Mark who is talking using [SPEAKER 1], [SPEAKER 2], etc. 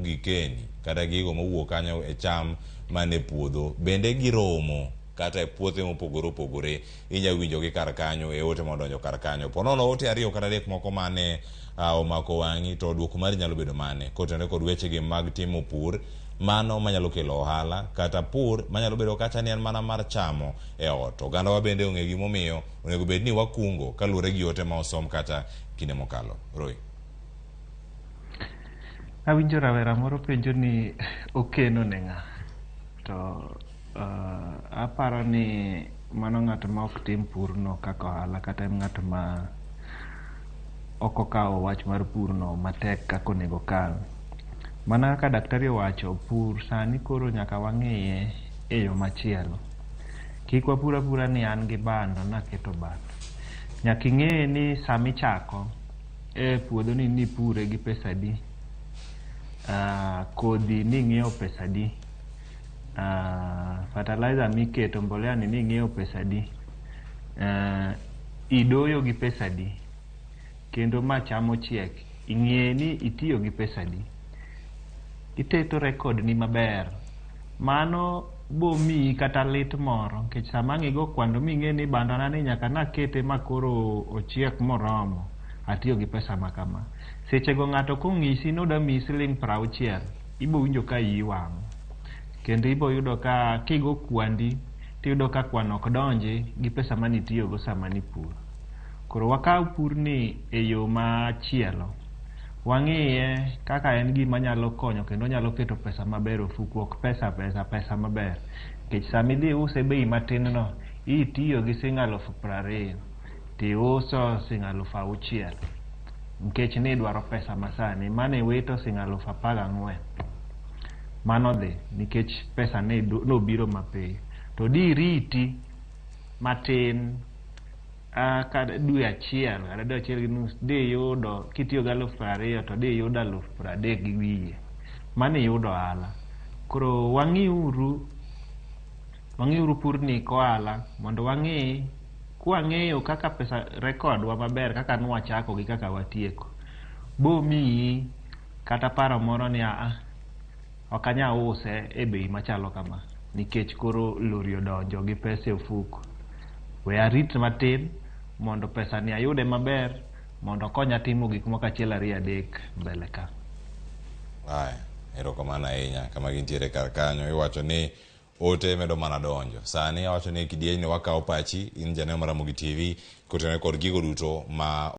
[SPEAKER 1] gikeni kata gigo mowuok kanyo e cham man e puodho bende giromo kata e puothe mopogore opogore inya winjogi kar kanyo e ote modonjo kar kanyo. Po nono ote ariyo kata adek moko mane omako wang'i to duoko mari nyalo bedo mane kotenore kod wechegi mag timo pur mano manyalo kelo ohala kata pur manyalo bedo kacha ni en mana mar chamo e ot. Ogandawa bende ong'e gimomiyo onego bed ni wakungo kaluwore gi ote ma osom kata kinde mokalo. Roy.
[SPEAKER 2] Awinjo rawera moro penjo ni okeno ne ng'a? To aparo ni mano ng'at ma ok tim purno kaka ohala kata en ng'at ma ok okawo wach mar purno matek kaka onego okawe. Mana kaka daktari owacho, pur sani koro nyaka wang'iye e yo machielo. Kik wapur apura ni an gi bando naketo bando. Nyaka ing'e ni sama ichako e puodho ni nipure gi pesa adi, kodhi ning'iewo pesa adi, fertilizer miketo mbolea ni ning'iewo pesa adi, idoyo gi pesa adi, kendo ma cham ochiek, ing'e ni itiyo gi pesa adi. Iteto record ni maber. Mano bomiyi kata lit moro nikech sama ang' igo kwano ming'e ni bandona ni nyaka nakete ma koro ochiek moromo, atiyo gi pesa ma kama. Sechego ng'ato kong'isi ni odwa miyi siling' 60, ibo winjo ka iyi wang'. Kendo ibo yudo ka kigo kwandi, tiyudo ka kwano ok donji gi pesa manitiyogo sama nipuro. Koro wakaw purni e yo machielo. Wang'iye kaka en gima nyalo konyo kendo nyalo keto pesa maber e ofuku, ok pesa pesa, pesa maber. Nikech sama idhi use bei matin no, itiyo gi siling' 20,000 tiuso siling' 6,000. Nikech nidwaro pesa masani, mane iwito siling' 14,000. Mano dhi, nikech pesa ne nobiro mapiyo. To diriti matin ka dwe achiel kata dwe achiel gi nus diyudo kitiyo gi 20,000 to diyudo 30,000 gi wiye. Mano iyudo ohala. Koro wang'iuru wang'iuru purni kohala mondo wang'i kwang'eyo kaka pesa record wa maber kaka nwachako gi kaka watieko. Bomiyi kata paro moro ni aa ok anya use e bei machalo kama nikech koro lori odonjo gi pesa e ofuko. We arit matin mondo pesa ni ayude maber mondo okonya timo gik moko achiel ariyo adek mbele ka.
[SPEAKER 1] Aya, erokamano ahinya kama gintiere kar kanyo iwacho ni ote medo mana donjo. Sani awacho ni kidieny ni wakawo pachi in janeno mar Ramogi TV kotenore kod gigo duto ma